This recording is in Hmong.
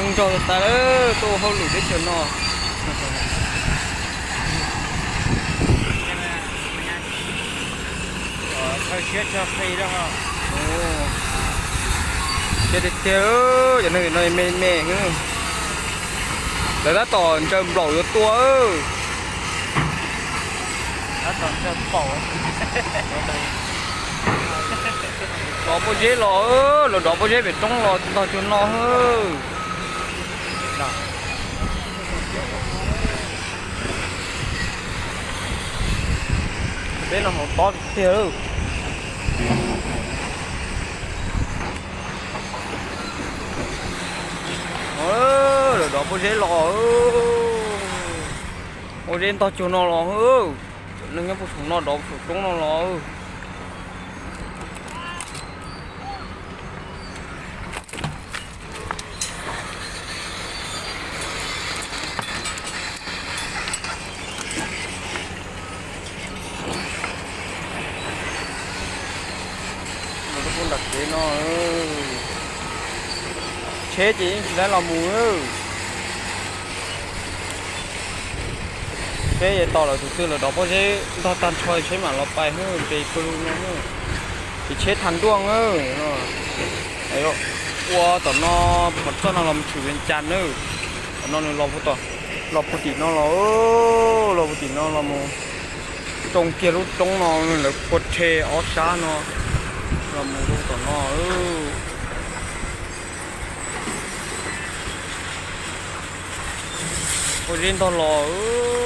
Nrog tas lawm tuaj hauj lwm teb chaws no. Thawj siab thawj qhi. Siab tiag tiag, cov neeg no me me. Lawv tab tom ntsaws nplaum yuav tua. Dov pob zeb los, lawv dov pob zeb pem roob los ntog cuag no. Peb no hauv tob tiag. Lawv dov pob zeb los, pob zeb ntog cuag no los. Cov neeg nyob puag saum no dov saum roob no los. Nram kev no, tsheb ces yeej tsis tau los mus. Tsheb yuav tos lawv tus twg lawv dov pob zeb ntog tag nrho tsheb mam los pais, nres pawg lug no. Ces tsheb thav ntuaj. Ua tom no, pom txoj no los mus tshwm Vias Cas na. Tom no nws los puag tim no los, los puag tim no los mus tsoo kiag lub roob no, lawv phua rhe ob sab no los mus rau tom no. Pob zeb ntog los.